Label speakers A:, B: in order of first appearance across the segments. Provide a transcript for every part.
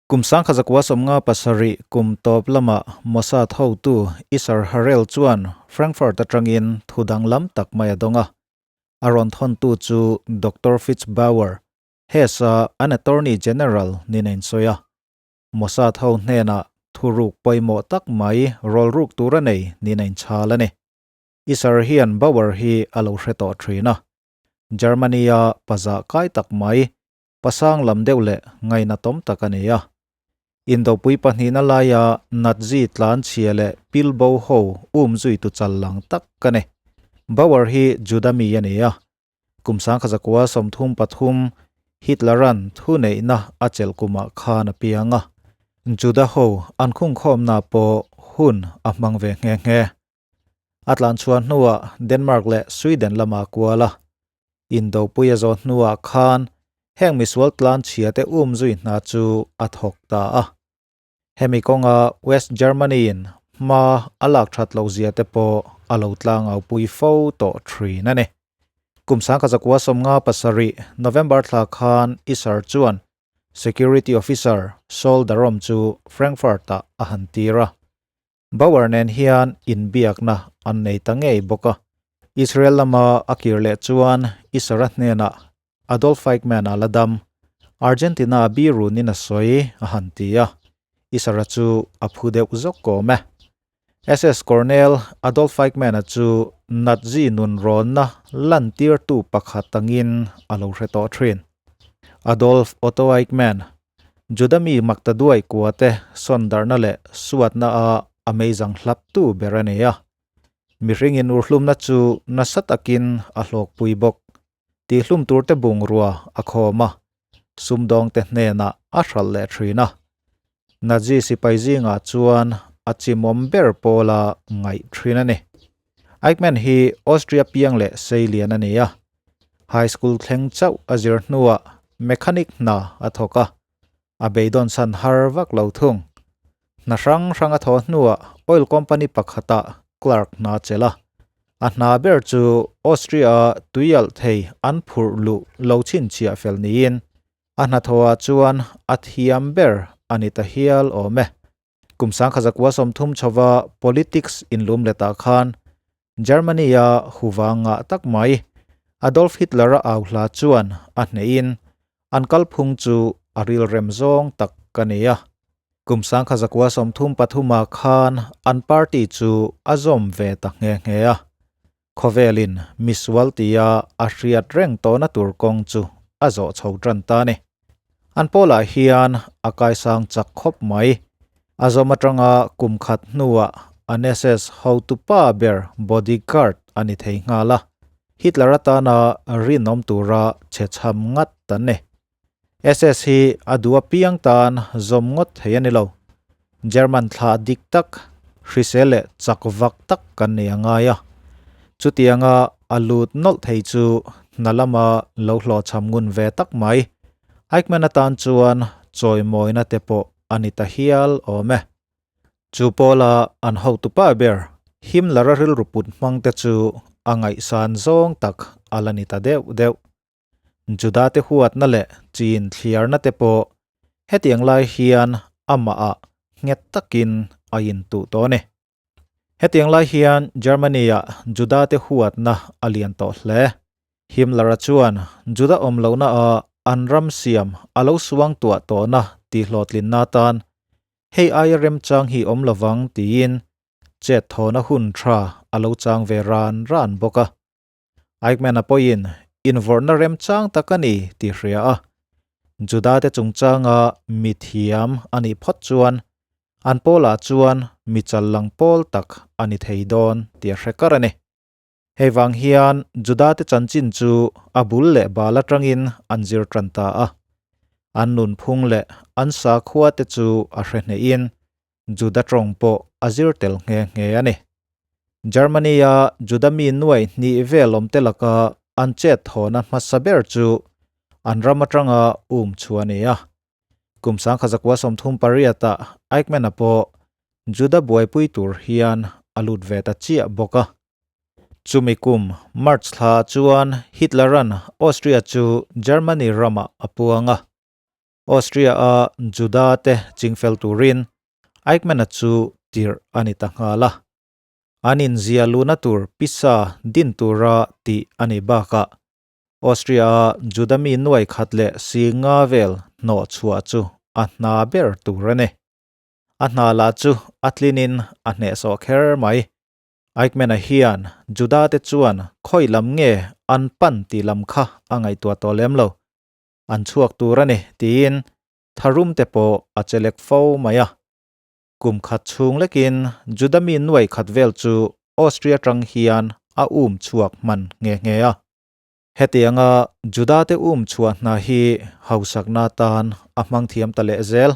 A: Kum 1957 kum tawp lama Mossad hotu Isser Harel chuan Frankfurt atangin thu danglam tak mai a dawng a. A rawn thawntu chu Doctor Fitz Bauer, Hess-a an Attorney General niin a insawi a. Mossad ho hnenah thuruk pawimawh tak mai rawlruk tur a nei niin a inchhal a ni. Isser hian Bauer hi a lo hre tawh thin a. Germany-a pazah kai tak mai pasang lam deuh leh ngainatawm tak a ni a. Indopui pahnihna laia Nazi tlan chhia leh pilbo ho um zuitu chal lang tak a ni. Bauer hi Juda mi a ni a. Kum 1933 Hitler-a'n thuneihna a chelh kumah khan a piang a. Juda ho an khungkhawmna pawh hun a hmang ve nghe nghe. A tlan chhuah hnuah Denmark leh Sweden lamah a kual a. Indopui a zawh hnuah khan heng misual tlan chhia te um zui hna chu a thawk ta a. Hemi kawnga West Germany-in hma a lak that loh zia te pawh a lo tlangau pui fo tawh thin a ni. Kum 1957 November thla khan Isar chuan Security Officer Saul Darom chu Frankfurt-ah a han tir a. Bauer nen hian inbiakna an nei ta ngei bawk a. Israel lama a kir leh chuan Isara hnenah Adolf Eichmann a la dam, Argentina birunin a sawi a han ti a. Isara chu a phu deuh zawk awm e. SS Colonel Adolf Eichmann-a chu Nazi nunrawnna lantirtu pakhat angin a lo hre tawh thin. Adolf Otto Eichmann, Juda mi maktaduai kuate sawn darhna leh suatna a a meizang hlaptu ber a ni a. Mihringin urhlumna chu nasa takin a hlawkpui bawk. Tihlum turte bungrua a khawm a, sumdawngte hnenah a hralh leh thin a. Nazi sipai zingah chuan a chimawm ber pawla ngaih thin a ni. Eichmann hi Austria piang leh seilian a ni a. High school thleng chauh a zir hnuah mechanic hna a thawk a, a beidawn san har vak lo thung. Hna hrang hrang a thawh hnuah oil company pakhatah clerk hna a chelh a. A hna ber chu Austria-a tuialh thei an phurh luh lo chhinchhiah fel niin a hnathawhah chuan a thiam ber a ni ta hial awm e. Kum 1930 chhova politics inlum letah khan Germany-a huva ngah tak mai Adolf Hitler-a au hla chuan a hnehin an kalphung chu a rilrem zawng tak a ni a. Kum 1933-ah khan an party chu a zawm ve ta nghe nghe a. Khawvelin misual tia a hriat reng tawhna tur kawng chu a zawh chho tan ta a ni. An pawlah hian a kaisang chak khawp mai. A zawm atanga kum khat hnuah an SS hotupa ber bodyguard a ni thei nghal a. Hitler atana rinawm tura che chham ngat an ni. SS hi a duh apiang tan zawm ngawt thei a ni lo. German thlah dik tak, hrisel leh chak vak tak kan nei a ngai a. Chutianga a lut nawlh thei chu hna lama lo hlawhchham ngun ve tak mai. Eichmann atan chuan chawimawina te pawh a ni ta hial awm e. Chu pawla an hotupa ber Himmler-a rilru put hmang te chu a ngaihsan zawng tak a la ni ta deuh deuh. Judate huatna leh chin thliarna te pawh hetiang lai hian amahah nghet takin a intuh tawh a ni. Hetiang lai hian Germany-ah Judate huatna a lian tawh hle. Himmler-a chuan Juda awm lohna ah an ram siam a lo suang tuah tawhna tihhlawhtlinna atan hei aia remchang hi awm lovang tiin chet thawhna hun tha a lo chang ve ran ran bawk a. Eichmann-a pawhin invawrhna remchang tak a ni tih hria a. Juda-te chungchanga mi thiam a nih phawt chuan an pawlah chuan mi challang pawl tak a ni thei dawn tih a hre kar a ni. Hei vang hian Juda-te chanchin chu a bul leh bal atangin an zir tan ta a. An nunphung leh an sakhua te chu a hre hnehin Juda tawng pawh a zir tel nghe nghe a ni. Germany-a Juda mi nuai hnih vel awmte laka an chet thawhna hmasa ber chu an ram atanga um chhuah a ni a. Kum 1938-ah Eichmann-a pawh Juda buaipui tur hian a lut ve ta chiah bawk a. Chumi kum March thla chuan Hitler-a'n Austria chu Germany ramah a puang a. Austria-a Juda-te chingfel turin Eichmann-a chu tirh a ni ta nghal a. An inzia luhna tur pisa din tura tih a nih bakah Austria-a Juda mi nuai khat leh si nga vel hnawh chhuah chu a hna ber tur a ni. A hna lah chu a tlinin a hnehsawh kher mai. Eichmann-a hian Juda-te chuan khawi lam nge an pan tih lam kha a ngaihtuah tawh lem lo. An chhuak tur a ni tiin tharum te pawh a che lek fo mai a. Kum khat chhung lekin Juda mi nuai khat vel chu Austria tang hian a um chhuak hman nghe nghe a. Hetianga Juda-te um chhuah hna hi hausakna tan a hmang thiam ta leh zel.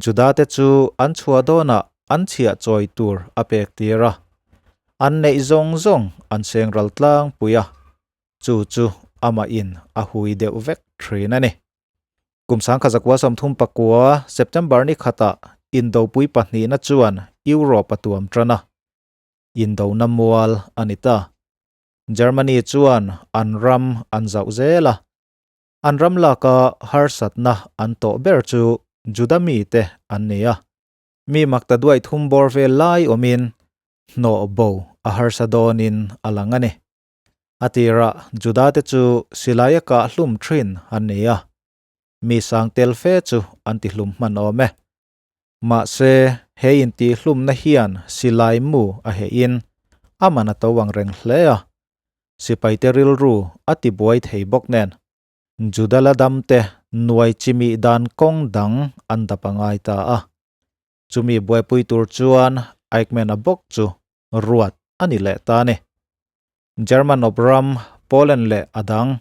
A: Juda-te chu an chhuah dawnah an chhiah chawi tur a pek tir a, an neih zawng zawng an seng ral tlangpui a, chu chu amahin a hui deuh vek thin a ni. Kum sangkhazakua 39 September ni khatah Indopui pahnihna chuan Europe a tuam tan a, Indona mual a ni ta. Germany chuan an ram an zauh zel a, an ram laka harsatna an tawh ber chu Juda mite an ni a. Mi makta duai thum bawr vel lai awmin hnawh bo a harsa dawnin a lang a ni. A tirah Juda te chu silaia kah hlum thin an ni a, mi sang tel fe chu an ti hlum hman awm e. Mahse, he intihhlumna hian silai mu a hehin a man a to ang reng hle a, sipaite rilru a tibuai thei bawk nen. Juda la damte nuai chimih dan kawng dang an dap a ngai ta a. Chumi buaipui tur chuan Eichmann-a bawk chu ruat a ni leh ta a ni. German awp ram, Poland leh a dang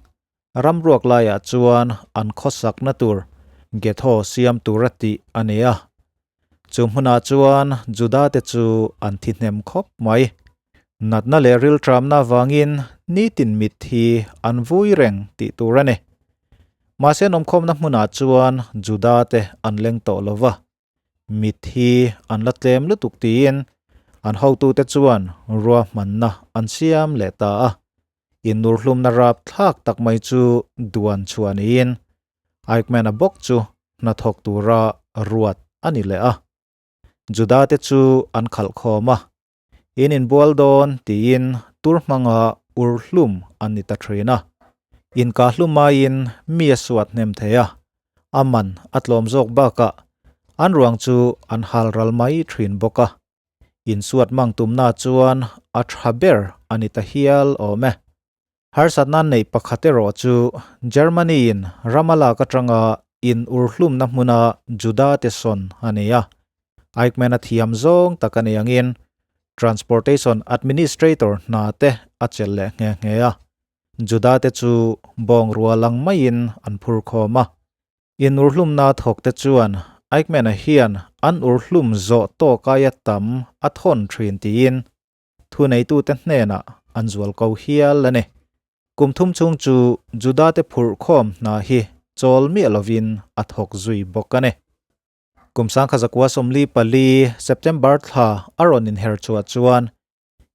A: ram ruak laiah chuan an khawsakna tur ghetto siam tura tih a ni a. Chu hmunah chuan Juda-te chu an thi hnem khawp mai. Natna leh rilṭamna avangin nitin mit hi an vui reng tih tur a ni. Mahse nawmkhawmna hmunah chuan Juda-te an leng tawh lo va. Mit hi an la tlem lutuk tiin an hotute chuan ruahmanna an siam leh ta a. Innurhlumna rapthlak tak mai chu duan chhuah niin Eichmann-a bawk chu hnathawk tura ruat a ni leh a. Juda-te chu an khalh khawm a, In inbual dawn tiin tur hmanga ur hlum an ni ta thin a. Inkah hlum aiin mi a suat hnem thei a, a man a tlawm zawk bakah an ruang chu an hal ral mai thin bawk a. Insuat mang tumna chuan a tha ber a ni ta hial awm e. Harsatna neih pakhat erawh chu Germany-in ram a lak atanga in urhlumna hmuna Juda-te sawn a ni a. Eichmann-a thiam zawng tak a ni angin Transportation Administrator hna te a chelh leh nghe nghe a. Juda-te chu bawng rual ang maiin an phur khawm a. In urhlumna thawkte chuan Eichmann-a hian an urhlum zawh tawk aia tam a thawn thin tiin thuneitute hnenah an zual ko hial a ni. Kum thum chhung chu Juda-te phurh khawm hna hi chawl miah lovin a thawk zui bawk a ni. Kum 1944 September thla a rawn inher chhuah chuan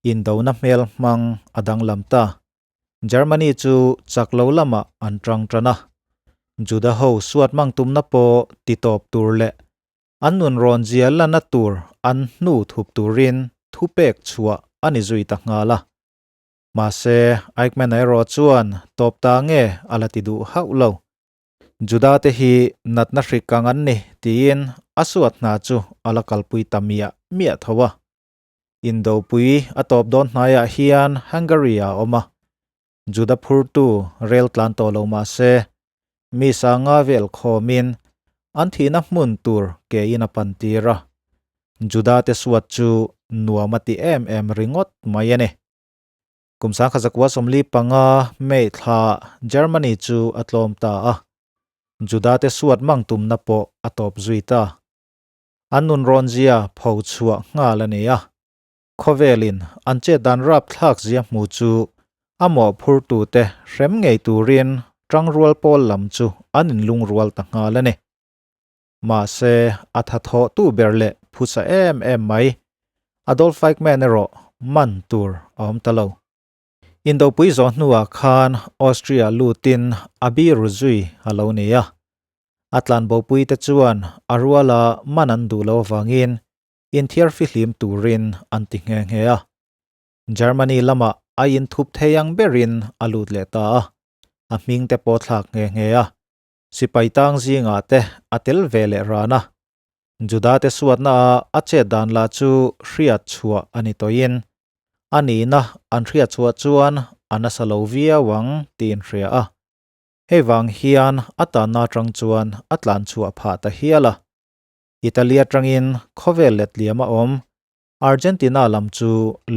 A: indona hmel hmang a danglam ta. Germany chu chak lo lamah an tang tan a. Juda ho suat mang tumna pawh titawp tur leh An nun rawn zia lana tur an hnu thup turin thupek chhuah a ni zui ta nghal a. Mahse, Eichmann-a erawh chuan tawp ta nge a la ti duh hauh lo. Juda-te hi natna hrik kang an ni tiin a suat hna chu a la kalpui ta miah miah tho a. Indopui a tawp dawn hnaiah hian Hungary-a a awm a. Juda phurtu rel tlan tawh lo mah se, mi sanga vel khawmin an thihna hmun tur ke in a pan tir a. Juda te suat chu nuam a ti em em ringawt mai a ni. Kum 1945 May thla Germany chu a tlawm ta a, Juda te suat mang tumna pawh a tawp zui ta. An nun rawn zia pho chhuah nghal a ni a. Khawvelin an chet dan rapthlak zia hmu chu a mawhphurtute hrem ngei turin tangrual pawl lam chu an inlungrual ta nghal a ni. Mahse, a thathawhtu ber leh phusa em em mai Adolf Eichmann erawh man tur a awm ta lo. Indopui zawh hnuah khan Austria lutin a biru zui a lo ni a. A tlanbopui te chuan a ruala man an duh lo avangin inthiar fihlim turin an ti nghe nghe a. Germany lamah a inthup thei ang berin a lut leh ta a, a hming te pawh thlak nghe nghe a. Sipai tang zingah te a tel ve leh ran a. Juda te suatna a a chet dan lah chu hriat chhuah a ni tawhin a nihna an hriat chhuah chuan a nasa lo viau ang tiin hria a. Hei vang hian a tanna atang chuan a tlan chhuah phah ta hial a. Italy atangin khawvel letliam a awm Argentina lam chu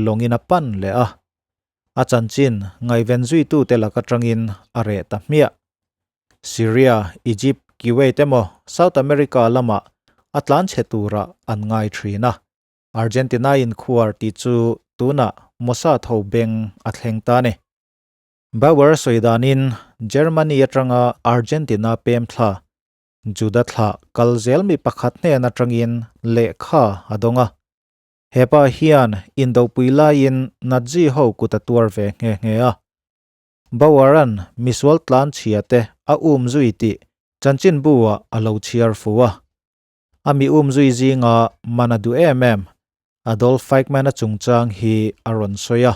A: lawngin a pan leh a. A chanchin ngaihven zuitute lak atangin a reh ta hmiah. Syria, Egypt, Kuwait emaw South America lamah a tlanchhe turah an ngai thin a. Argentina inkhuar tih chu tunah Mossad ho beng a thleng ta a ni. Bauer sawi danin Germany atanga Argentina pem thla, Juda thla kal zel mi pakhat hnen atangin lehkha a dawng a. Hepa hian indopui laiin Nazi ho kut a tuar ve nghe nghe a. Bauer-a'n misual tlan chhia te a um zui tih chanchinbu ah a lo chhiar fu a. A mi um zui zinga man a duh em em, Adolf Eichmann-a chungchang hi a rawn sawi a.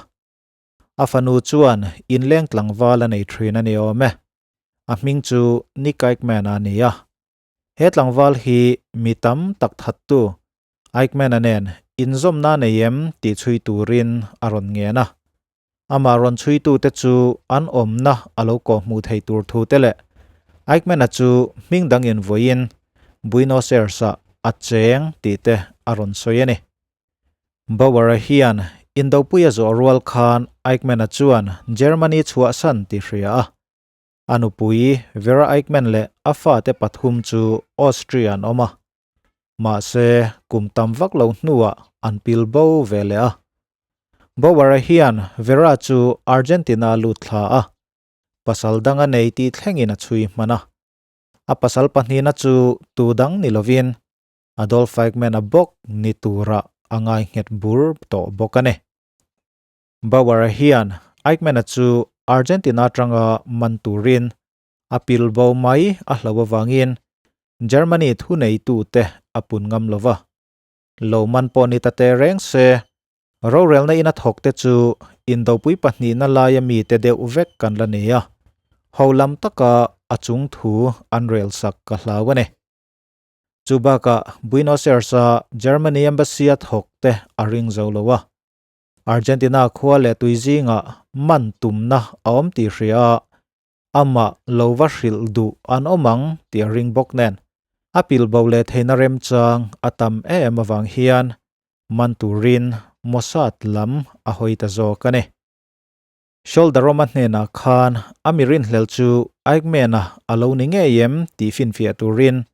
A: A fanu chuan inleng tlangval a nei thin a ni awm e. A hming chu Nick Eichmann a ni a. He tlangval hi mi tam tak thattu Eichmann-a nen inzawmna a nei em tih chhui turin a rawn ngen a. Amah rawn chhuitute chu an awmna a lo kawhhmuh thei tur thu te leh Eichmann-a chu hming dang invawiin Buenos Aires-ah a cheng tih te a rawn sawi a ni. Bauer-a hian Indopuia zawh rual khan Eichmann-a chuan Germany chhuahsan tih hria a. A nupui Vera Eichmann leh a fate pathum chu Austria an awm a. Mahse, kum tam vak lo hnuah an pil bo ve leh a. Bauer-a hian Vera chu Argentina lut thla a, pasal dang a nei tih thlengin a chhui hman a. A pasal pahnihna chu tu dang ni lovin Adolf Eichmann-a bawk ni tura a ngai nghet bur tawh bawk a ni. Bauer-a hian Eichmann-a chu Argentina atanga man turin a pil bo mai a hlo avangin Germany thuneitute a pun ngam lo va. Lo man pawh ni ta teh reng se, rorelna ina thawkte chu indopui pahnihna laia mite deuh vek kan la ni a, ho lam taka a chung thu an relsak ka hlau a ni. Chu bakah Buenos Aires-a Germany Embassy-a thawk te a ring zo lo a. Argentina khua leh tui zingah man tumna a awm tih hria a, amah lo va hrilh duh an awm ang tih a ring bawk nen, a pilbo leh theihna remchang a tam em avang hian man turin Mossad lam a hawi ta zawk a ni. Shoulderoma hnenah khan a mi rinhlel chu Eichmann-a a lo ni ngei em tih finfiah turin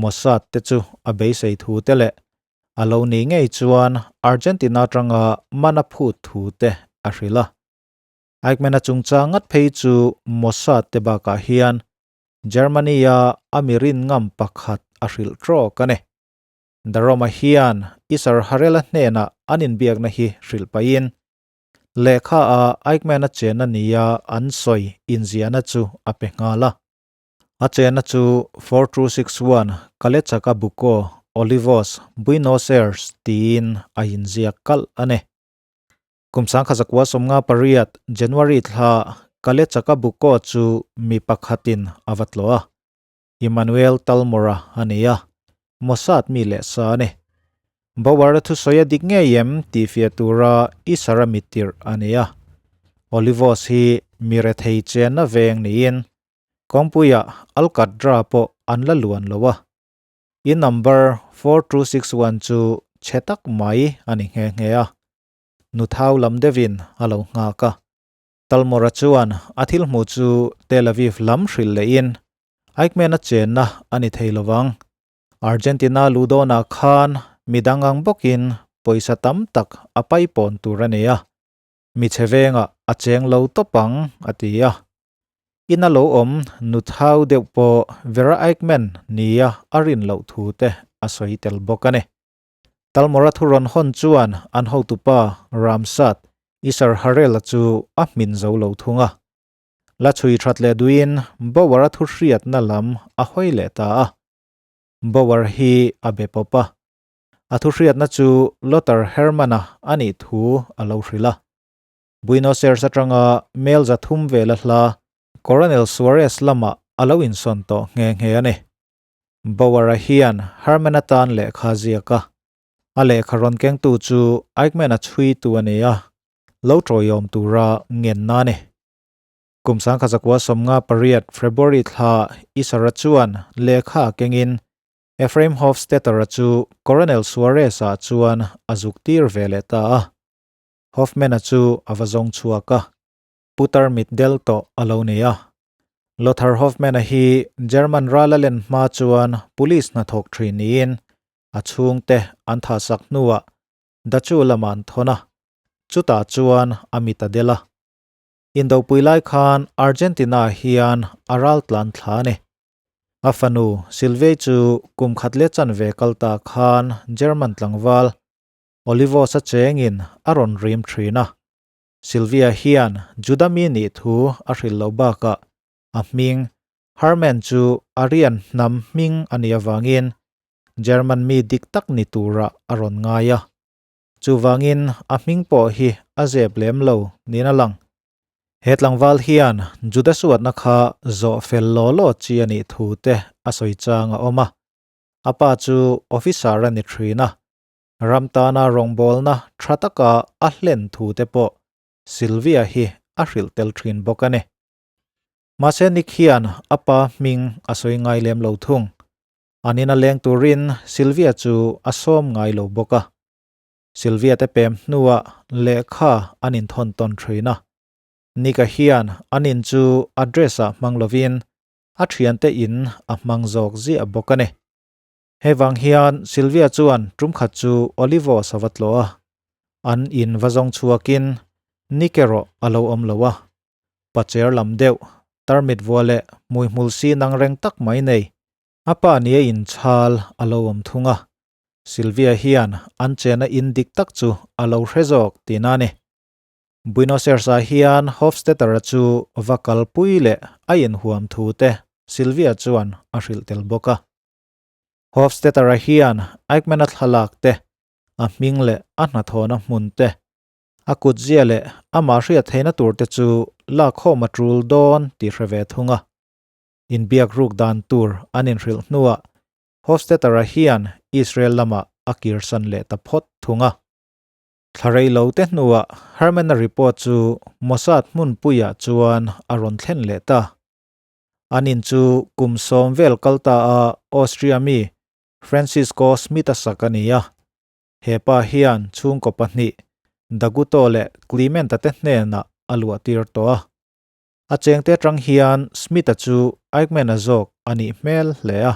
A: Mossad te chu a beisei thu te leh a lo ni ngei chuan Argentina atanga man a phut thu te a hrilh a. Eichmann-a chungchang ngat phei chu Mossad te bakah hian Germany-a a mi rin ngam pakhat a hrilh trawk a ni. Daroma hian Isar Harel-a hnenah an inbiakna hi hrilh pahin Lehkha a Eichmann-a chenna nia an sawi inziahna chu a pe nghal a. A chenna chu 4261 Calle Chacabuco, Olivos, Buenos Aires tiin a inziak kalh a ni. Kum 1958 January thla Calle Chacabuco chu mi pakhatin a va tlawh a. Emmanuel Talmora a ni a, Mossad mi leh sa a ni. Bauer-a thusawi a dik ngei em tih fiah tura Isara mi tirh a ni a. Olivos hi mi rethei chenna veng niin kawngpuiah Alcatra pawh an la luan lo a. In number 4261 chu chhe tak mai a ni nghe nghe a. Nuthau lam deuhin a lo nghak a. Talmora chuan a thil hmuh chu Tel Aviv lam hrilh lehin Eichmann-a chenna a ni thei lovang. Argentina luh dawnah khan midang ang bawkin pawisa tam tak a paipawn tur a ni a, mi chhe vengah a cheng lo tawp ang, a ti a. Ina lo awm nuthau deuh pawh Vera Eichmann nia a rin loh thu te a sawi tel bawk a ni. Talmora thu rawn hawn chuan an hotupa Ramsat Isar Harel-a chu a hmin zo lo thung a. La chhui that leh duhin Bauer-a thu hriatna lam a hawi leh ta a. Bauer hi a be pawp a. A thu hriatna chu Lothar Hermann-a a nih thu a lo hrilh a. Buenos Aires atanga mel 300 vela hla Coronel Suarez lamah a lo insawn tawh nghe nghe a ni. Bauer-a hian Hermann-a tan lehkha a ziak a. A lehkha rawn kengtu chu Eichmann-a chhuitu a ni a, lo tawiawm tura ngenna a ni. Kum 1958 February thla Isara chuan lehkha a kengin Ephraim Hofstetter-a chu Coronel Suarez-a chuan a zuk tir ve leh ta a. Hoffman-a chu a va zawng chhuak a, putar mit del tawh a lo ni a. Lothar Hoffman-a hi German rala len hma chuan police hnathawk thin niin a chhungte an thahsak hnuah Dachu lamah an thawn a, chutah chuan a mit a del a. Indopui lai khan Argentina hian a ral tlan thla a ni. A fanu Silvei chu kum khat leh chanve kal ta khan German tlangval Olivos a chengin a rawn rim thin a. Sylvia hian Juda mi nih thu a hrilh loh bakah a hming Hermann chu Aryan hnam hming a nih avangin German mi dik tak ni turah a rawn ngai a. Chuvangin a hming pawh hi a zep lem lo niin a lang. He tlangval hian Juda suatna kha zawh fel law law chi a nih thu te a sawi chang a awm a. A pa chu officer a ni thin a, ram tana rawngbawlna tha taka a hlen thu te pawh Sylvia hi a hrilh tel thin bawk a ni. Mahse Nick hian a pa hming a sawi ngai lem lo thung. An ina leng turin Sylvia chu a sawm ngai lo bawk a. Sylvia te pem hnuah lehkha an inthawn tawn thin a. Nick-a hian an in chu address ah hmang lovin a thiante in a hmang zawk ziah bawk a ni. Hei vang hian Sylvia chuan tum khat chu Olivos a va tlawh a, an in va zawng chhuakin Nick erawh a lo awm lo a. Pacher lam deuh, tarmit vua leh hmuihmul si nang reng tak mai nei, a pa nia inchhal a lo awm thung a. Sylvia hian an chena in dik tak chu a lo hre zawk tihna a ni. Buenos Aires-ah hian Hofstetter-a chu va kalpui leh a inhuam thu te Sylvia chuan a hrilh tel bawk a. Hofstetter-a hian Eichmann-a thlalak te, a hming leh a hnathawhna hmun te, a kutzia leh amah hriat theihna tur te chu lakkhawm a tul dawn tih hre ve thung a. Inbiak ruk dan tur an inhrilh hnuah Hofstetter-a hian Israel lamah a kirsan leh ta phawt thung a. Thla rei lo te hnuah Herman-a report chu Mossad hmunpuiah chuan a rawn thlen leh ta. An in chu kum 10 vel kal ta a Austria mi Francisco Smith-a sak a ni a. He pa hian chhungkaw pahnih Daguto leh Clement-a te hnenah a luah tir tawh a. A chengte atang hian Smith-a chu Eichmann-a zawk a nih hmel hle a.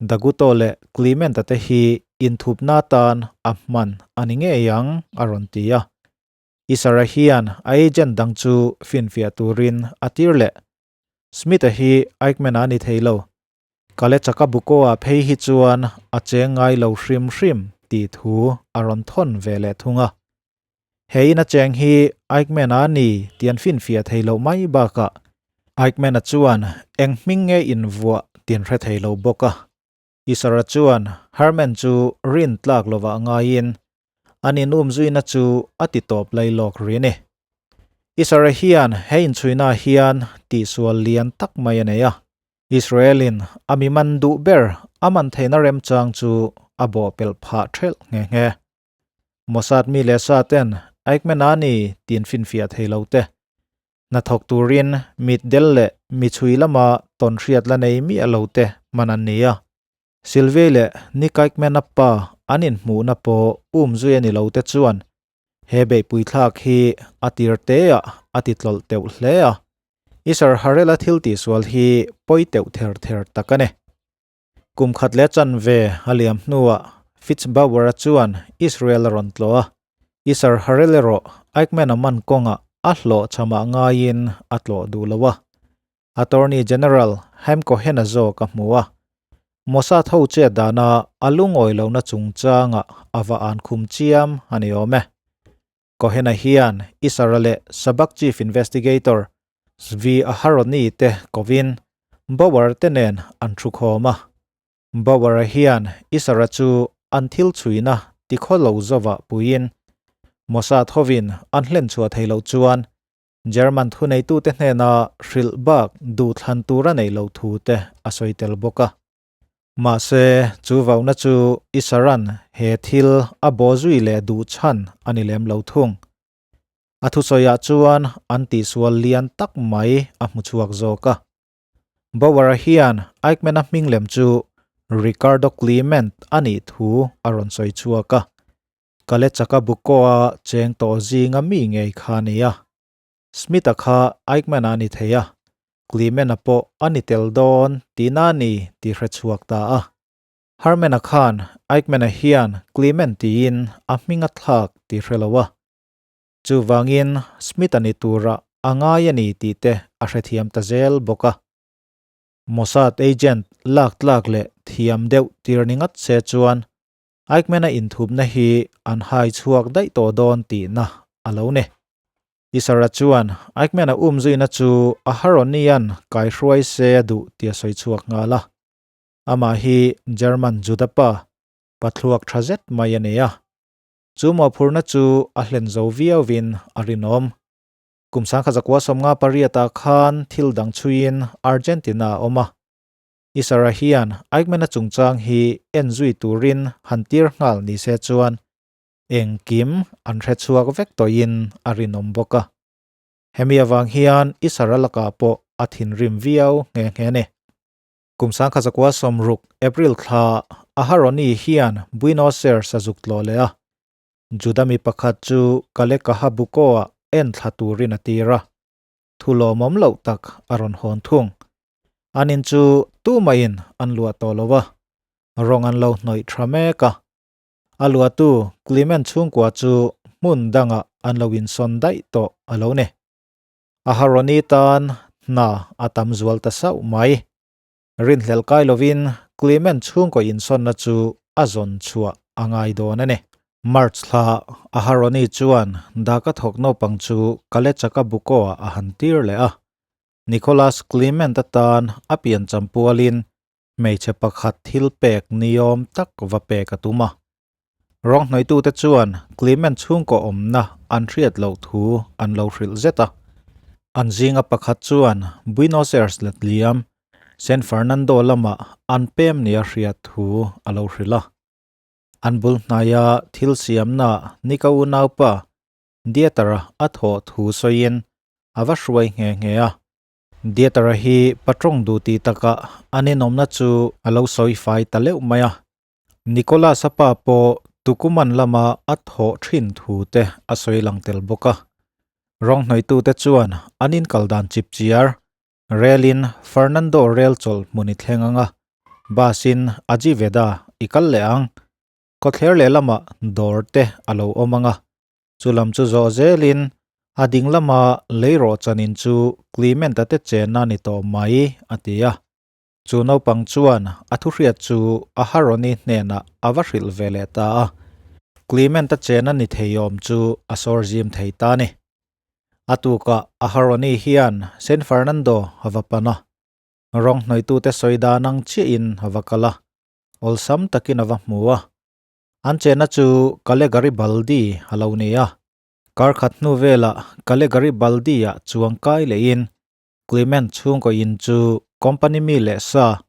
A: Daguto leh Clement-a te hi inthupna atan a hman a ni ngei ang a rawn ti a. Isara hian a agent dang chu finfiah turin a tir leh. Smith-a hi Eichmann-a a ni thei lo. Kale Chakabuko-a phei hi chuan a cheng ngai lo hrim hrim tih thu a rawn thawn ve leh thung a. He in a cheng hi Eichmann-a a ni tih an finfiah thei loh mai bakah Eichmann-a chuan eng hming nge invuah tih an hre thei lo bawk a. Isara chuan Herman chu rin tlak lovah ngaiin an inum zuina chu a ti tawp lai lawk rih a ni. Isara hian he inchhuina hian tihsual lian tak mai a nei a, Israel-in a mi man duh ber a man theihna remchang chu a bawhpelh phah thelh nghe nghe. Mossad mi leh sa ten Eichmann a ni tiin finfiah thei lo te. Hnathawk turin mitdel leh mi chhui lama tawn hriat la nei miah lo te hman an ni a. Sylvie leh Nick Eichmann-a pa an inhmuhna pawh um zui a ni lo te chuan he beihpui thlak hi a tir teah a ti tlawlh teuh hle a. Isar Harel-a thil tihsual hi pawi teuh ther ther tak a ni. Kum khat leh chanve a liam hnuah Fitzbauer-a chuan Israel a rawn tlawh a, Isar Harel erawh Eichmann-a man kawngah a hlawh chhamah ngaiin a tlawh duh lo a. Attorney General Haim Cohen-a zawk a hmu a, Mossad ho chet dana a lungawi lohna chungchangah a va an khum chiam a ni awm e. Cohen-a hian Isar-a leh Shabak Chief Investigator Zvi Aharoni te kovin Bauer te nen an thu khawm a. Bauer-a hian Isara chu an thil chhuina tikhaw lo zova puiin Mossad hovin an hlen chhuah thei loh chuan German thuneitute hnena hrilh bak duhthlan tur a neih loh thu te a sawi tel bawk a. Mahse, chu vauna chu Isaran he thil a bawzui leh duh chhan a ni lem lo thung. A thusawiah chuan an tihsual lian tak mai a hmu chhuak zawk a. Bauer-a hian Eichmann-a hming lem chu Ricardo Klement a nih thu a rawn sawi chhuak a. Kale chaka Bucco-a cheng tawh zinga mi ngei kha a ni a. Smith-a kha Eichmann-a a ni thei a, Klement-a pawh a ni tel dawn tihna a ni tih hre chhuak ta a. Herman-a khan Eichmann-a hian Klement tiin a hming a thlak tih hre lo a. Chuvangin Smith-a ni tura a ngai a ni tih te a hrethiam ta zel bawk a. Mossad agent lak tlak leh thiam deuh tir ni ngat se chuan Eichmann-a inthupna hi an hai chhuak daih tawh dawn tihna a lo ni. Isara chuan Eichmann-a umzuina chu Aharonian kaihruai se a duh tih a sawi chhuak nghal a. Amah hi German Juda pa, pathluak tha zet mai a ni a. Chu mawhphurhna chu a hlen zo viauvin a rinawm. Kum sangkha zakua 58 ah khan thil dang chhuiin Argentina a awm a. Isara hian Eichmann-a chungchang hi en zui turin han tir nghal ni se chuan engkim an hre chhuak vek tawhin a rinawm bawk a. Hemi avang hian Isara lakah pawh a thinrim viau nghe nghe a ni. Kum 1960 April thla Aharoni hian Buenos Aires a zuk tlawh leh a, Juda mi pakhat chu Kalekahabuko-ah en thla turin a tir a, thu lawmawm loh tak a rawn hawn thung. An in chu tumahin an luah tawh lo a, rawng an lo hnawih tha mek a. A luahtu Clement chhungkua chu hmun dangah an lo insawn daih tawh a lo ni. Aharoni tan hna a tam zual ta sauh mai. Rinhlelh kai lovin Clement chhungkaw insawnna chu a zawn chhuah a ngai dawn a ni. March thla Aharoni chuan Daka thawk naupang chu Kalechaka Buko-ah a han tir leh a. Nicholas Clement atan a piancham pualin hmeichhe pakhat thil pek niawm tak va pek a tum a. Rawnghnawitute chuan Clement chhungkaw awmna an hriat loh thu an lo hrilh zet a. An zinga pakhat chuan Buenos Aires letliam San Fernando lamah an pem nia hriat thu a lo hrilh a. An bul hnaia thil siamna Nika unaupa Dieter-a a thawh thu sawiin a va hruai nghe nghe a. Dieter-a hi patrawng duh tih takah an inawmna chu a lo sawi fai ta leuh mai a. Nicholas-a pa pawh Tukuman lama a thawh thin thu te a sawi lang tel bawk a. Rawnghnawitute chuan an inkal dan chip chiar relin Fernando rel chawlh hmun i thleng ang a, bus-in Ajiveda i kal leh ang. Khawthler lehlamah dawr te a lo awm ang a, Chu lam chu zawh zelin a ding lama leirawh chanin chu Clement-a te chenna a ni tawh mai, a ti a. Chu naupang chuan a thuhriat chu Aharoni hnenah a va hrilh ve leh ta a. Clement-a chena ni thei awm chu a sawr zim thei ta a ni. A tukah Aharoni hian San Fernando a va pan a. Rawng hnawitute sawi dan ang chiahin a va kal a, awlsam takin a va hmu a. An chenna chu Kale Garibaldi a lo ni a. Kar khat hnu velah Kale Garibaldi-ah chuang kai lehin Clement chhungkaw in chu company mi leh sa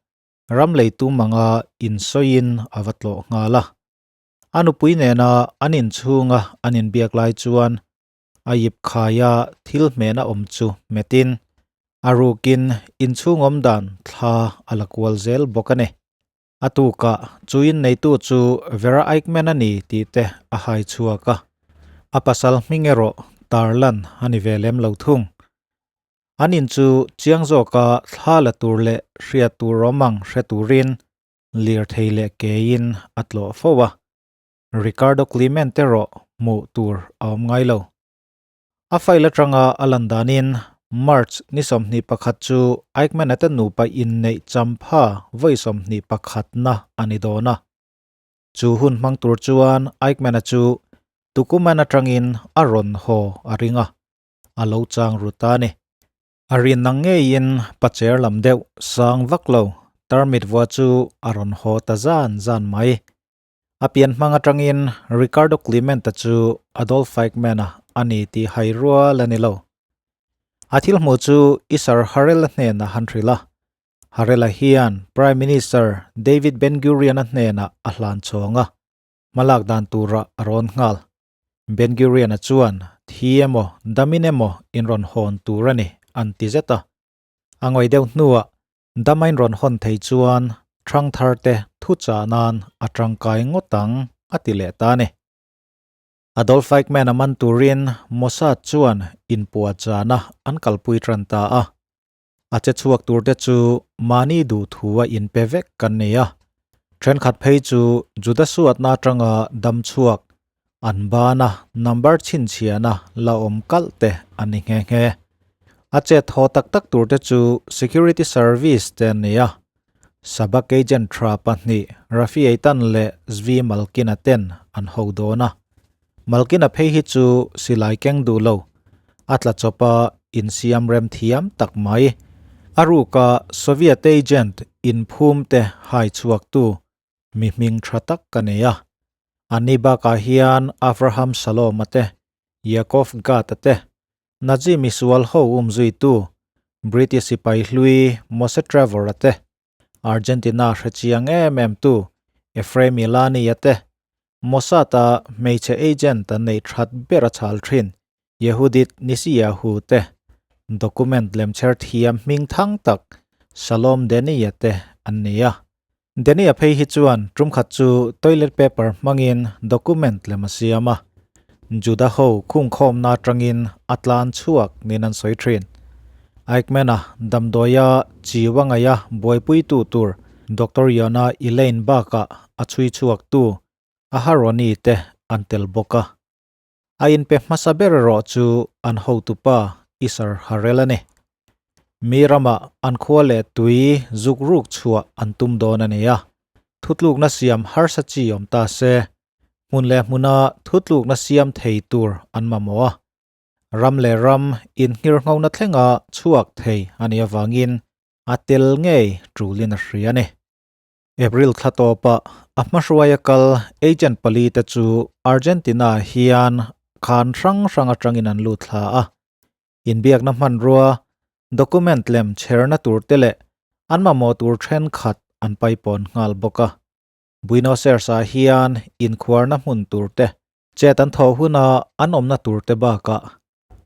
A: ram leitu manga insawiin a va tlawh nghal a. A nupui nena an inchhunga an inbiak lai chuan a yip khaia thil hmena awm chu hmetin a rukin inchhung awm dan thla a la kual zel bawk a ni. A tukah chu inneitu chu Vera Eichmann a ni tih te a hai chhuak a, a pasal hming erawh tarlan a ni ve lem lo thung. An in chu chiang zawka thla la tur leh hriat tur awm ang hre turin lirthei leh keiin a tlawh fo a, Ricardo Clement erawh hmuh tur a awm ngai lo. A file atanga a lan danin March ni 21 chu Eichmann-a te nupa inneih champha vawi 21 na a ni dawn a. Chu hun hmang tur chuan Eichmann-a chu Tukuman atangin a rawn haw a ring a, a lo chang ru ta a ni. A rin ang ngeiin pacher lam deuh sang vak lo tarmit vua chu a rawn haw ta zan zan mai. A pian hmang atangin Ricardo Clement-a chu Adolf Eichmann-a a ni tih hai rual a ni lo. A thil hmuh chu Isar Harel-a hnenah han hrilh a. Harel-a hian Prime Minister David Ben-Gurion-a hnenah a hlan chhawng a. Hmalak dan turah a rawn nghal. Ben-Gurion-a chuan thi emaw damin emaw in rawn hawn tur a ni an ti zet a. A ngawi deuh hnuah dama in rawn hawn thei chuan hrang thar te thu chah nan a tangkai ngawt ang a ti leh ta a ni. Adolf Eichmann a man turin Mossad chuan inpuahchahna an kalpui tan ta a. A che chhuak tur te chu mahni duhthua inpe vek kan ni a, thenkhat phei chu Juda suatna atanga dam chhuak an bana number chhinchhiahna la awm kalh te an ni nghe nghe. A chet haw tak tak tur te chu security service te an ni a, Shabak agent tha pahnih Rafi Eitan leh Zvi Malkin-a ten an ho dawn a. Malkina phei hi chu silai keng duh lo, a tla chawp a insiam rem thiam tak mai. A ruka Soviet agent inphum te hai chhuaktu mi hming tha tak ka nei a. Ani bakah hian Avraham Shalom-a te, Yakov Gat-a te, Nazi misual ho umzuitu British sipai hlui Moshe Trevor-a te, Argentina hrechiang em em tu Efraim Ilani-a te, Mossad-a hmeichhe agent an neih that ber a chhal thin Yehudit Nisiyahu te, document lemchher thiam hming thang tak Shalom Deni-a te an ni a. Deni-a phei hi chuan tum khat chu toilet paper hmangin document lem a siam a, Juda ho khungkhawmna atangin a tlan chhuak niin an sawi thin. Eichmann-a damdawia chiu a ngaih a buaipuitu tur Doctor Yona Elaine bakah a chhui chhuaktu Aharoni te an tel bawk a. A inpe hmasa ber erawh chu an hotupa Isar Harel a ni. Mi ramah an khua leh tui zuk ruk chhuah an tum dawn a ni a, thutlukna siam harsa chi awm ta se, hmun leh hmuna thutlukna siam thei tur an mamawh a. Ram leh ram inngirnghona thlenga chhuak thei a nih avangin a tel ngei tulin a hria a ni. April thla tawpah a hmahruaia kal agent pali te chu Argentina hian khan hrang hrang atangin an lut thla a. Inbiakna hmanrua, document lem chherna tur te leh an mamawh tur thenkhat an paipawn nghal bawk a. Buenos Aires-ah hian inkhuarna hmun tur te, chet an thawh huna an awmna tur te bakah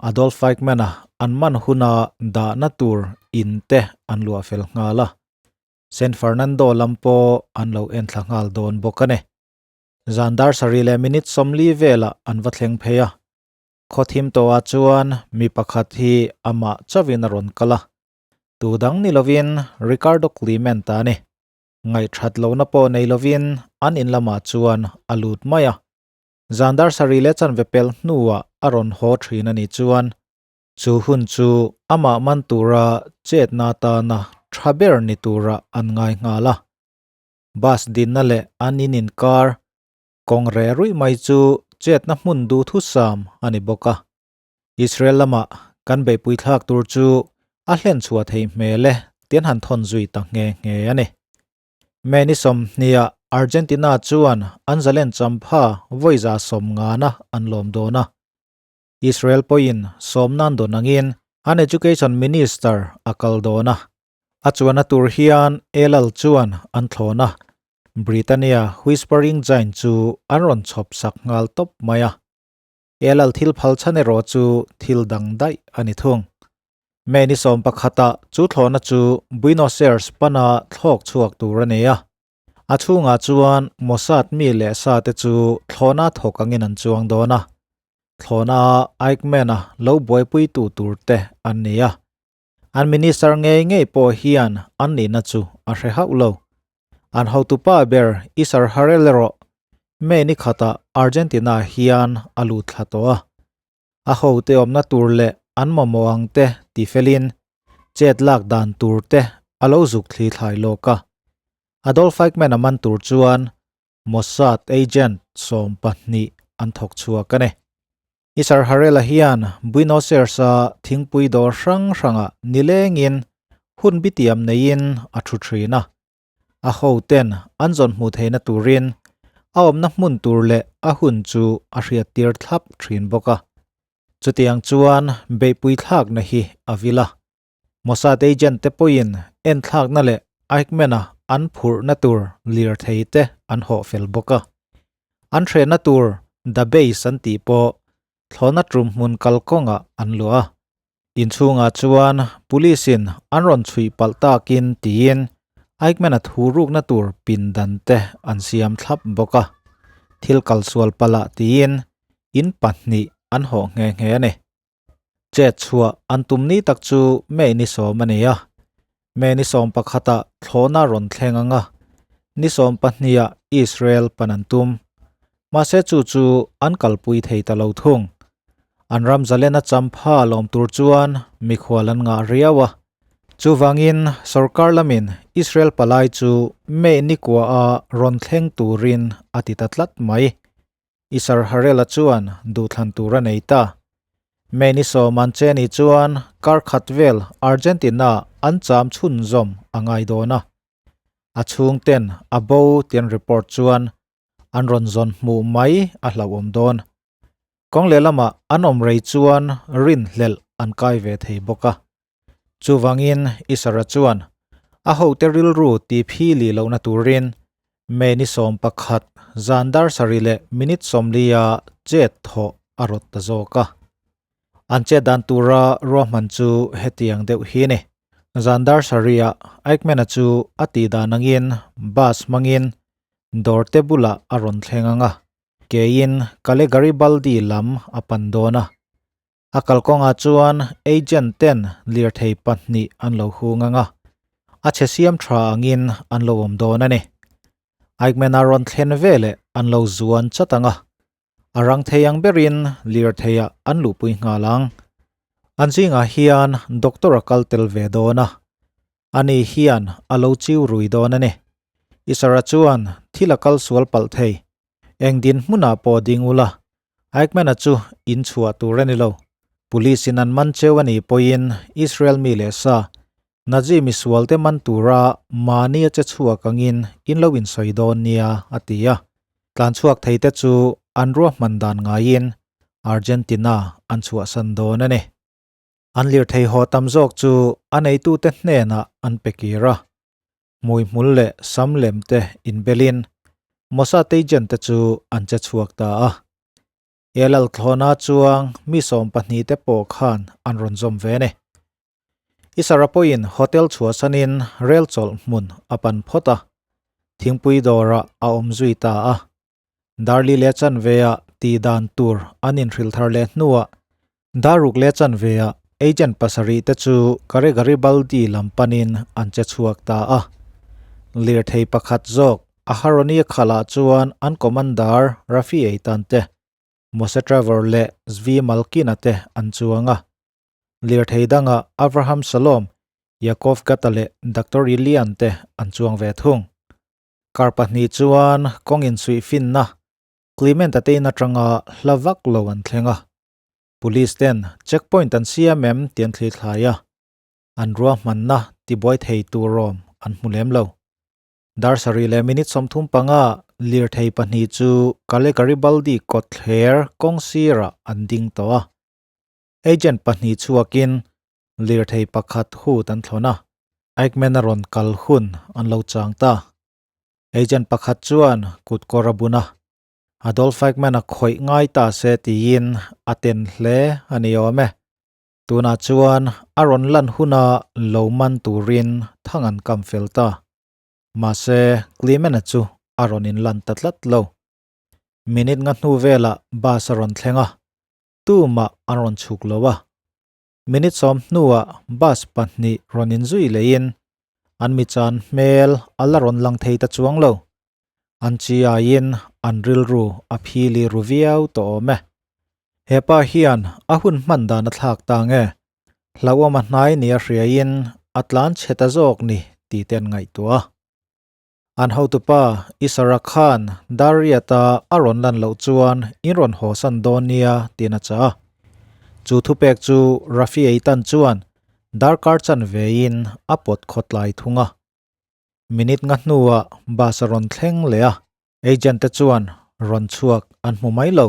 A: Adolf Eichmann-a an man huna dahna tur in te an luah fel nghal a. San Fernando lam pawh an lo enthla nghal dawn bawk a ni. Zan dar sarih leh minute 40 velah an va thleng phei a. Khawthim tawhah chuan mi pakhat hi amah chauhin a rawn kal a. Tu dang ni lovin Ricardo Clement-a a ni. Ngaihthat lohna pawh nei lovin an in lamah chuan a lut mai a. Zan dar sarih leh chanve pelh hnuah a rawn haw thin a nih chuan chu hun chu amah man tura chetna atana tha ber ni tura an ngai nghal a. Bus dinna leh an in inkar kawng reh ruih mai chu chetna hmun duhthusam a ni bawk a. Israel lamah kan beihpui thlak tur chu a hlen chhuah theih hmel e tian han thawn zui ta nghe nghe a ni. May ni sawmhniah Argentina chuan an zalen champha vawiza sawm ngana an lawm dawn a. Israel pawhin sawmnan dawn angin an Education Minister a kal dawn a. A chuanna tur hian El Al chuan an thlawn a, Britannia Whispering Giant chu an rawn chhawp sak nghal tawp mai a. El Al thil phal chhan erawh chu thil dang daih a ni thung. May ni 11 ah chu thlawhna chu Buenos Aires pana thlawk chhuak tur a ni a. A chhungah chuan Mossad mi leh sa te chu thlawhna thawk angin an chuang dawn a. Thlawhna Eichmann-a lo buaipuitu tur te an ni a. An minister ngei ngei pawh hian an nihna chu a hre hauh lo. An hotupa ber Isar Harel erawh May ni khatah Argentina hian a lut thla tawh a. A hote awmna tur leh an mamawh ang te ti felin chet lak dan tur te a lo zuk thli thlai lawk a. Adolf Eichmann a man tur chuan Mossad agent 12 an thawk chhuak a ni. Isar Harel-a hian Buenos Aires-a thingpui dawr hrang hrangah nilengin hun bitiam neiin a thu thin a. A hoten an zawn hmuh theihna turin a awmna hmun tur leh a hun chu a hriattir thlap thin bawk a. Chutiang chuan beihpui thlakna hi a vil a. Mossad agent te pawhin enthlakna leh Eichmann-a an phurhna tur lirthei te an hawh fel bawk a. An hrehna tur The Base an tih pawh thlawhna tum hmun kalkawngah an luah a. Inchhungah chuan police in an rawn chhuih palh takin tiin Eichmann-a thu rukna tur pindan te an siam thlap bawk a. Thil kalsual palh ah tiin in pahnih an hawh nghe nghe a ni. Chet chhuah an tum ni tak chu May ni sawm a ni a. May ni sawm pakhatah thlawhna rawn thleng ang a, ni sawm pahniha Israel pan an tum. Mahse chu chu an kalpui thei ta lo thung. An ram zalena champha lawm tur chuan mikhual an ngah riau a. Chuvangin sorkar lamin Israel palai chu May ni kuaha rawn thleng turin a ti ta tlat mai. Isar Harel-a chuan duhthlan tur a nei ta. May ni sawman che ni chuan kar khat vel Argentina an cham chhunzawm a ngai dawn a. A chhungten a bo tih an report chuan an rawn zawn hmuh mai a hlauhawm dawn. Kawng lehlamah an awm rei chuan rinhlelh an kai ve thei bawk a. Chuvangin Isara chuan a hote rilru ti phi li lohna turin May ni 11 zan dar sarih leh minute 40 a chet thawh a rawt ta zawk a. An chet dan tura ruahman chu hetiang deuh hi a ni. Zan dar sarihah Eichmann-a chu a tih dan angin bus hmangin dawrte bulah a rawn thleng ang a, keiin Calle Garibaldi lam a pan dawn a. A kalkawngah chuan agent ten lirthei pahnih an lo hung ang a, a chhe siam tha angin an lo awm dawn a ni. Eichmann-a rawn thlen veleh an lo zuan chat ang a, a rang thei ang berin lirtheiah an luhpui nghal ang. An zingah hian doctor a kal tel ve dawn a, ani hian a lo chiu rui dawn a ni. Isara chuan thil a kal sual palh thei, eng dinhmunah pawh ding ula, Eichmann-a chu in chhuah tur a ni lo. Police in an man cheu a nih pawhin Israel mi leh sa, Nazi misualte man tura mahni a che chhuak angin in lo insawi dawn nia, a ti a. Tlan chhuak theite chu an ruahman dan ngaiin Argentina an chhuahsan dawn a ni. An lirthei haw tam zawk chu a neitute hnenah an pe kir a. Hmuihmul leh sam lem te inbelin Mossad agent te chu an che chhuak ta a. Elal thlawna chuang mi 12 te pawh khan an rawn zawm ve a ni. Isara pawhin hotel chhuahsanin rel chawlh hmun a pan phawt a, thingpui dawrah a awm zui ta a. Darli leh chanveah tih dan tur an inhrilh thar leh hnuah Daruk leh chanveah agent pasarih te chu Kare Garibaldi lam panin an che chhuak ta a. Lirthei pakhat zawk Aharoni khalah chuan an commander Rafi Eitan te, Moshe Trevor leh Zvi Malkin-a te an chuang a. Lirthei dangah Avraham Shalom, Yaakov Gata leh Doctor Ilian te an chuang ve thung. Kar pahnih chuan kawng insuih finna Clement-a te in atanga hla vak lo an thleng a. Police ten checkpoint an siam em tih an thli thlai a, an ruahmanna tibuai thei tur awm an hmu lem lo. Dar sarih leh minute 35 lirthei pahnih chu Calle Garibaldi kawtthler kawng sirah an ding tawh a. Agent pahnih chhuakin lirthei pakhat hut an thlawn a, Eichmann-a rawn kal hun an lo chang ta. Agent pakhat chuan kut kawr a bun a, Adolf Eichmann-a khawih ngai ta se tiin a ten hle a ni awm e. Tunah chuan a rawn lan huna lo man turin thang an kam fel ta. Mahse, Clement-a chu a rawn inlan ta tlat lo. Minute nga hnu velah bus a rawn thleng a, tumah an rawn chhuk lo a. Minute sawm hnuah bus pahnih rawn inzui leiin an mi chan hmel a la rawn lang thei ta chuang lo. An chi aiin an rilru a phili ru viau tawh awm e. He pa hian a hun hman dan a thlak ta nge? Hlauhawm a hnai nia hriaiin a tlan chhe ta zawk ni tih te an ngaihtuah a. An hotupa Isara khan Dariata a rawn lan loh chuan in rawn hawsan dawn nia tiin a chah a. Chu thupek chu Rafi Eitan chuan darkar chanve in a pawt khawtlai thung a. Minute nga hnuah bus a rawn thleng leh a, agent te chuan rawn chhuak an hmu mai lo.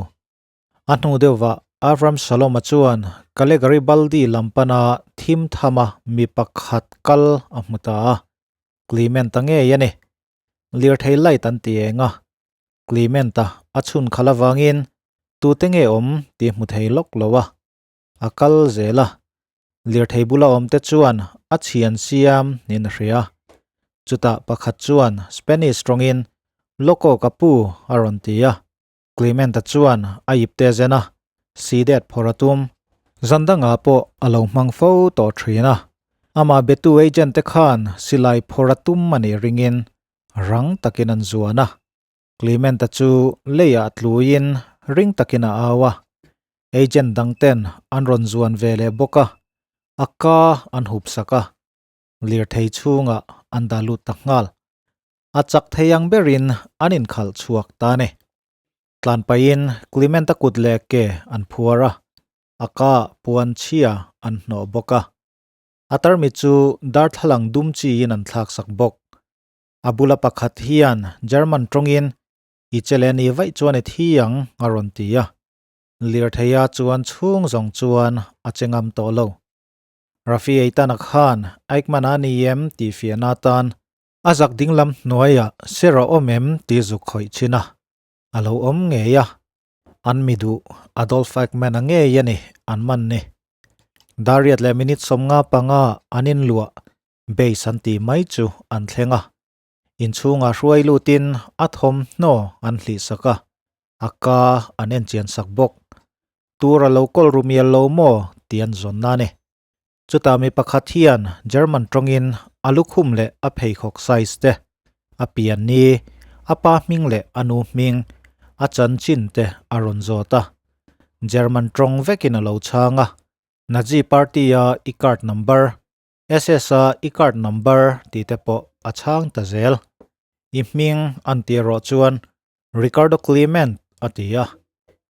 A: A hnu deuhvah Avram Shalom-a chuan Calegari Baldi lam pana thim thama mi pakhat kal a hmu ta a, Clement-a ngei a ni. Lirthei light an ti eng a, Clement-a a chhun khalh avangin tute nge awm tih hmu thei lawk lo a, a kal zel a. Lirthei bula awmte chuan a chhian siam niin a hria. Chutah pakhat chuan Spanish tawngin, Loco ka pu a rawn ti a. Clement-a chuan a ipte zen a, sidet phawrh a tum. Zan dangah pawh a lo hmang fo tawh thin a, amah betu agent te khan silai phawrh a tum a nih ringin rang takin an zuan a. Clement-a chu leiah tluin ring takin a au a, agent dang ten an rawn zuan ve leh bawk a, a ka an hup sak a, lirthei chhungah an dah lut ta nghal. A chak thei ang berin an inkhalh chhuak ta a ni. Tlan pahin Clement-a kut leh ke an phuar a, a ka puan chhia an hnawh bawk a. A tarmit chu darthlalang dum chiin an thlak sak bawk. A bula pakhat hian German tawngin, I che leh ni vaih chuan i thi ang, a rawn ti a. Lirtheia chuan chhung zawng chuan a che ngam tawh lo. Rafi Eitan-a khan Eichmann a ni em tih fiahna atan A zak dinglam hnuaiah ser a awm em tih zuk khawih chin a, a lo awm ngei a. An mi duh Adolf Eichmann-a ngei a ni an man ni. Dariat leh minute 55 an inluah base an tih mai chu an thleng a. Inchhungah hruai lutin a thawmhnaw an hlih sak a, a ka an enchian sak bawk. Tur a lo kawl ru mial lo maw tih an zawn na a ni. Chutah mi pakhat hian German tawngin a lukhum leh a pheikhawk size te, a pian ni, a pa hming leh a nu hming, a chanchin te a rawn zawt a. German tawng vekin a lo chhang a, Nazi party-a i card number, SS-a i card number tih te pawh a chhang ta zel. I hming an tih erawh chuan Ricardo Clement a ti a,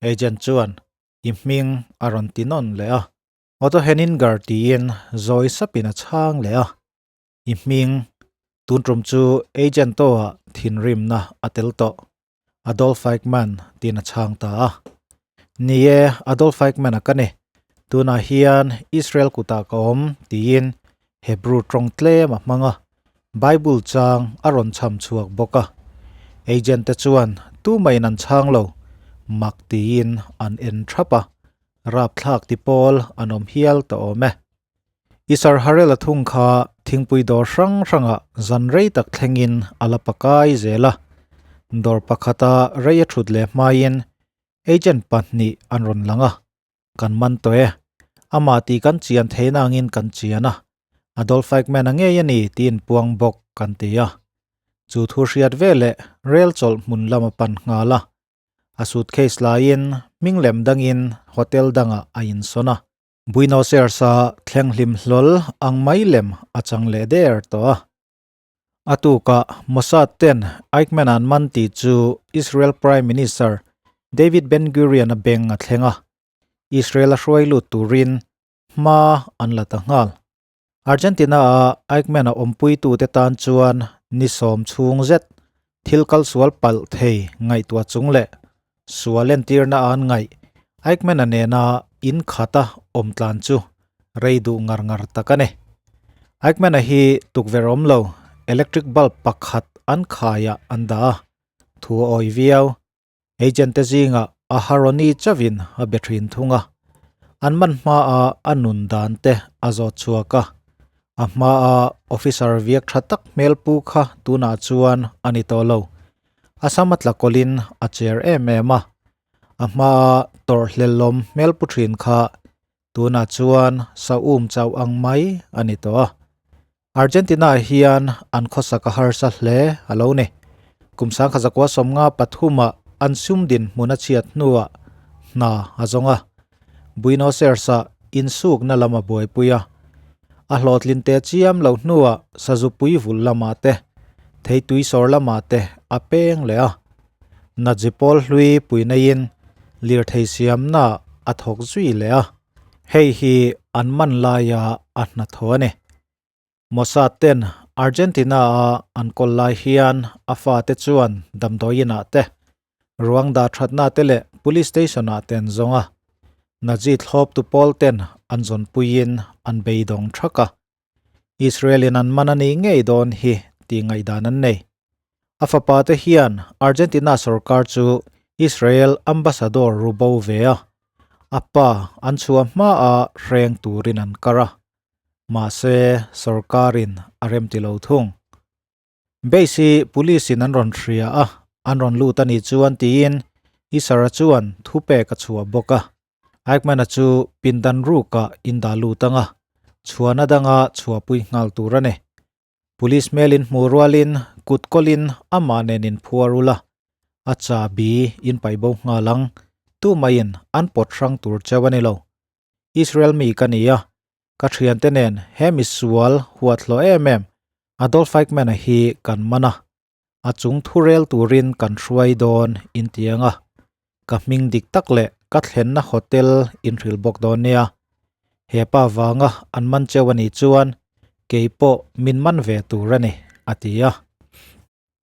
A: agent chuan i hming a rawn ti nawn leh a. Otto Henninger tiin zawi sapin a chhang leh a, I hming, tun tum chu agent aw-ah thinrimna a tel tawh, Adolf Eichmann tiin a chhang ta a. Ni e, Adolf Eichmann-a ka ni. Tunah hian Israel kutah ka awm tiin Hebrew tawng tlem a hmang a, Bible chang a rawn chham chhuak bawk a. Agent te chuan tumahin an chhang lo, mak tiin an en thap a. Rapthlak ti pawl an awm hial ta awm e. Isar Harel a thung kha thingpui dawr hrang hrangah zan rei tak thlengin a la pakai zel a. Dawr pakhata rei a thut leh hmain agent pahnih an rawn lang a, Kan man tawh e. Amah tih kan chian theihna angin kan chian a. Adolf Eichmann a ngei a ni tiin puang bawk kan ti a. Chu thu hriat veleh rel chawlh hmun lam a pan nghal a. A suitcase laiin hming lem dangin hotel dangah a insawn a. Buenos Aires-a thleng hlim hlawl ang mai lem a chang leh der tawh a. A tukah Mossad ten Eichmann an man tih chu Israel Prime Minister David Ben-Gurion-a beng a thleng a. Israel a hruai lut turin hma an la ta nghal. Argentina-a Eichmann-a awmpuitute tan chuan ni sawm chhung zet thil kal sual palh thei ngaihtuah chung leh sual entirna an ngaih Eichmann-a nena in khata awm tlan chu rei duh ngar ngar tak a ni. Eichmann-a hi tukverh awm lo electric bulb pakhat an khaiah an dah a, thu a awi viau. Agent te zingah a Haroni chauhin a be thin thung a, an man hmaa a nun dan te a zawt chhuak a, a hmaa officer viak tha tak hmel pu kha tunah chuan a ni tawh lo. A sam a tla kawlhin a cher em em a, a hmaa tawrhhlelawm hmel pu thin kha tunah chuan saum chauh ang mai a ni tawh a. Argentina hian an khawsak a harsa hle a lo ni. Kum 1953 an sum dinhmun a chhiat hnuah hna a zawng a. Buenos Aires-ah insukna lam a buaipui a. A hlawhtlin teh chiam lo hnuah sazupui vul lamah te, Theitui sawr lamah te a peng leh a. Nazi pawl hlui pui neiin lirthei siamna a thawk zui leh a. Hei hi an man laia a hnathawh a ni. Mossad ten Argentina a an kawl lai hian a fate chuan damdawiin ah te, ruang dah thatna te leh police station ah te an zawng a. Nazi thlawptu pawl ten an zawnpuiin an beidawng thak a. Israel in an man a nih ngei dawn hi tih ngaihdan an nei. A fapa te hian Argentina sorkar chu Israel ambassador ru bo ve a, a pa an chhuah hma a hreng turin an kar a. Mahse sorkarin a remti lo thung. Base hi police in an rawn hria a, an rawn lut a nih chuan tiin Isara chuan thupek a chhuah bawk a. Eichmann-a chu pindan rukah in dah lut ang a, chhuahna danga chhuahpui nghal tur a ni. Police hmelin hmuh rualin kut kawlin amah nen in phuar ul a, a chahbi in paih bo nghal ang, tumaiin an pawt hrang tur cheu a ni lo. Israel mi ka ni a, ka thiante nen he misual huat hlawh em em Adolf Eichmann-a hi kan man a, a chung thu rel turin kan hruai dawn in ti ang a, ka hming dik tak leh ka thlenna hotel in hrilh bawk dawn nia. He pa vanga an man cheu a nih chuan kei pawh min man ve tur a ni, a ti a.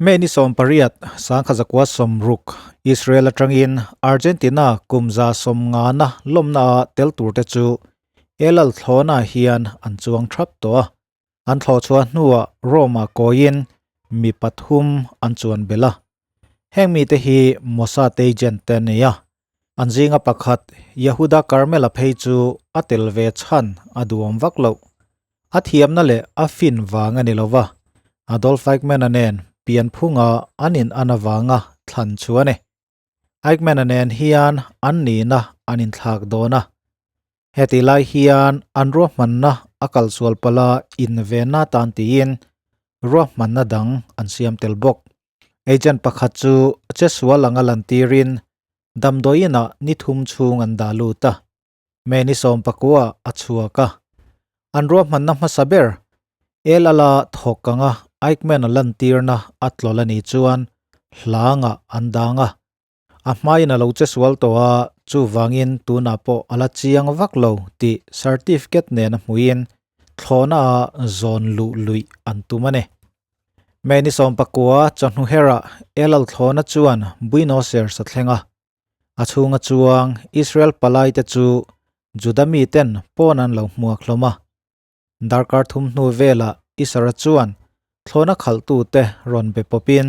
A: May ni 18, 1960, Israel atangin Argentina kum 150na lawmna a tel turte chu El Al thlawna hian an chuang thap tawh a. An thlawh chhuah hnuah Rome-ah kawiin mi pathum an chuan belh a. Heng mite hi Mossad agent te a ni a. An zinga pakhat Yehuda Carmela phei chu a tel ve chhan a duhawm vak loh. A thiamna leh a fin vang a ni lo va, Adolf Eichmann-a nen pianphunga an in an avanga thlan chu a ni. Eichmann-a nen hian an nihna an inthlak dawn a. Hetih lai hian an ruahmanna a kalsual palh a invenna tan tiin ruahmanna dang an siam tel bawk. Agent pakhat chu chesual anga lantirin damdawiinah ni thum chhung an dah lut a. May ni 19 a chhuak a. An ruahmanna hmasa ber El Ala thawk anga Eichmann-a lantirna a tlawlh a nih chuan hlangah an dang a. A hmain a lo che sual tawh a, chuvangin tunah pawh a la chiang vak lo tih certificate nen a hmuhin thlawhna ah zawn luh luih an tum a ni. May ni 19 chawhnu herah El Al thlawhna chuan Buenos Aires a thleng a. A chhunga chuang Israel palaite chu Juda miten pawn an lo hmuak hlawm a. Darkar thum hnu velah Isara chuan thlawhna khalhtute rawn be pawpin,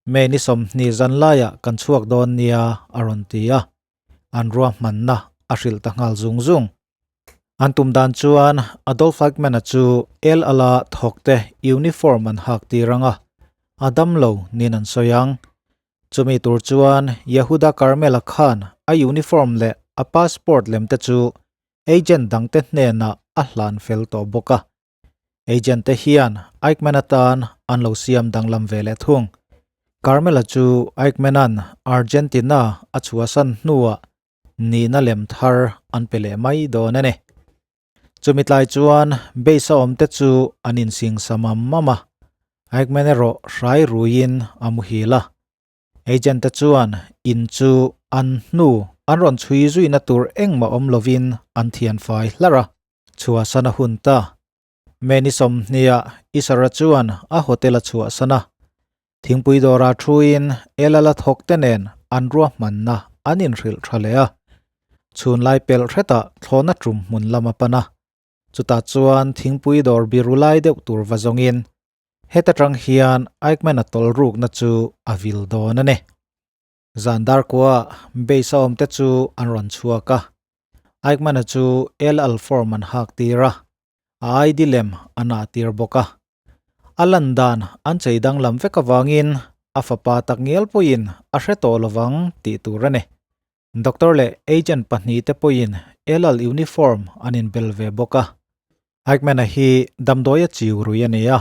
A: May ni 20 zan laiah kan chhuak dawn nia a rawn ti a. An ruahmanna a hrilh ta nghal zung zung. An tum dan chuan Adolf Eichmann-a chu El Al-a thawkte uniform an hak tir ang a, a damlo niin an sawi ang. Chumi tur chuan Yehuda Carmel-a khan a uniform leh a passport lem te chu agent dangte hnenah a hlan fel tawh bawk a. Agent te hian Eichmann atan an lo siam danglam ve leh thung. Carmel-a chu Eichmann-a'n Argentina a chhuahsan hnuah nihna lem thar an pe leh mai dawn a ni. Chumi tlai chuan base a awmte chu an insingsa mam mam a, Eichmann erawh hrai ruiin a muhil a. Agent te chuan in chu an hnu an rawn chhui zuina tur engmah awm lovin an thian fai hlarh a, chhuahsan a hun ta. May ni 20ah Isara chuan a hotel a chhuahsan a, thingpui dawrah thuin Elala thawk te nen an ruahmanna an inhrilh tha leh a. Chhunlai pelh hretah thlawhna tum hmun lam a pan a, chutah chuan thingpui dawr biru lai deuh tur va zawngin heta tang hian Eichmann-a tawlh rukna chu a vil dawn a ni. Zan dar kuaah base a awmte chu an rawn chhuak a, Eichmann-a chu El Al form an hak tir a, a ID lem an ah tir bawk a. A lan dan an chei danglam vek avangin a fapa takngial pawhin a hre tawh lovang tih tur a ni. Doctor leh agent pahnihte pawhin El Al uniform an inbel ve bawk a. Eichmann-a hi damdawi a chiu rui a ni a,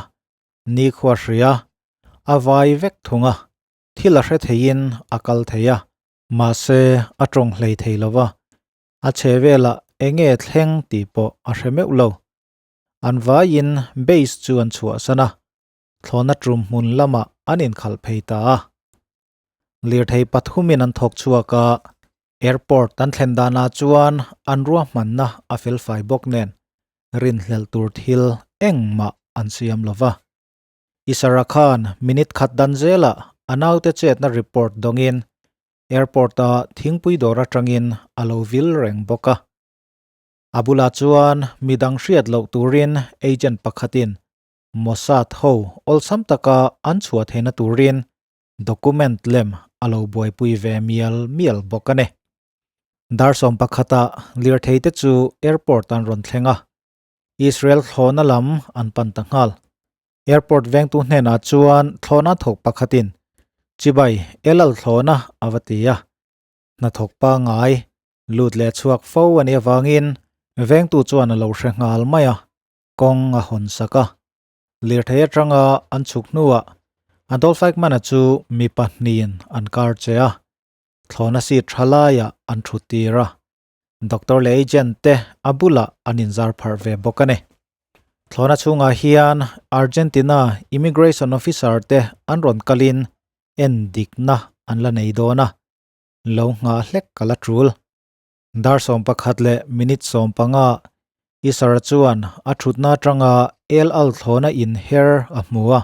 A: nikhua hria a vai vek thung a. Thil a hre theiin a kal thei a, mahse a tawng hlei thei lo va, a chhe velah eng nge thleng tih pawh a hre meuh lo. An vaiin base chu an chhuahsan a. Thlawhna tum hmun lamah an inkhalh phei ta a. Lirthei pathumin an thawk chhuak a, airport an thlen danah chuan an ruahmanna a felfai bawk nen rinhlelh tur thil engmah an siam lo va. Isara khan minute khat dan zelah a naute chetna report dawngin airport-a thingpui dawr atangin a lo vil reng bawk a. A bulah chuan midang hriat loh turin agent pakhatin Mossad ho awlsam taka an chhuah theihna turin document lem a lo buaipui ve mial mial bawk a ni. Dar 11ah lirthei te chu airport an rawn thleng a, Israel thlawhna lam an pan ta nghal. Airport vengtu hnenah chuan thlawhna thawk pakhatin Chibai Elal thlawhna a va ti a, hnathawk pangngai lut leh chhuak fo a nih avangin vengtu chuan a lo hre nghal mai a, kawng a hawn sak a. Lirthei atanga an chhuk hnuah Adolf Eichmann-a chu mi pahnihin an kar che a, thlawhna seat tha laiah an thut tir a. Doctor leh agent te a bulah an inzar pharh ve bawk a ni. Thlawhna chhungah hian Argentina immigration officer te an rawn kalin en dikna an la nei dawn a, lo nghah hlek ka la tul. Dar 11 leh minute 15 Isara chuan a thutna atanga El Al thlawhna inher a hmu a,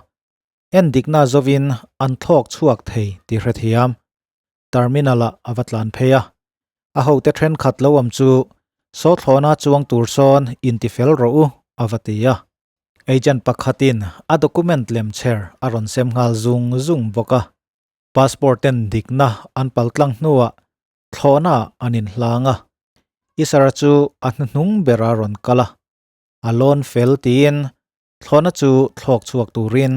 A: en dikna zovin an thlawk chhuak thei tih hrethiam. Terminal ah a va tlan phei a, a hote thenkhat lo awm chu saw thlawhna chuang tur sawn intifel rawh u a va ti a. Agent pakhatin a document lem chher a rawn sem nghal zung zung bawk a. Passport ten dikna an pal tlang hnuah thlawhna an inhlang a, Isara chu a hnuhnung bera rawn kal a, a lawn fel tiin thlawhna chu thlawk chhuak turin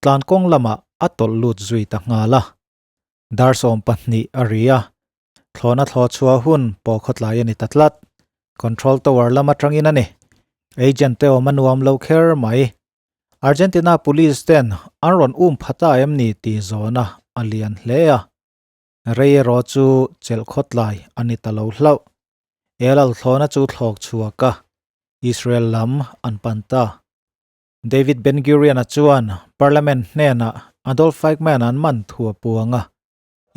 A: tlankawng lamah a tawlh lut zui ta nghal a. Dar 12 a ri a, thlawhna thlawh chhuah hun pawh khawtlai a ni ta tlat. Control tower lam atangin a ni. Agent te awm a nuam lo kher mai. Argentina police ten an rawn um pha ta em ni tih zawhna a lian hle a. Rei erawh chu chelh khawtlai a ni ta lo hlauh. Elal thlawhna chu thlawk chhuak a, Israel lam an pan ta. David Ben-Gurion-a chuan Parliament hnenah Adolf Eichmann an man thu a puang a,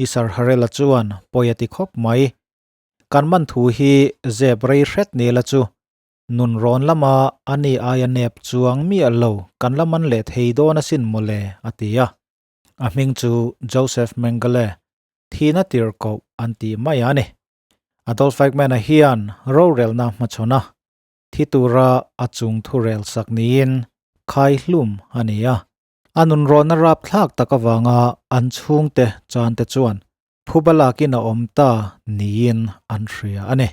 A: Isar Harel-a chuan pawi a ti khawp mai. Kan man thu hi zep rei hret ni la chu nun rawn lama a ni aia nep chuang miah lo kan la man leh thei dawn asin mawle a ti a. A hming chu Joseph Mengele, thihna tirhkoh an tih mai a ni. Adolf Eichmann-a hian rorelna hmachhawn a, thi tura a chung thurel sak niin khai hlum a ni a. A nunrawnna rapthlak tak avanga an chhungte chante chuan phuba lakin a awm ta niin an hria a ni.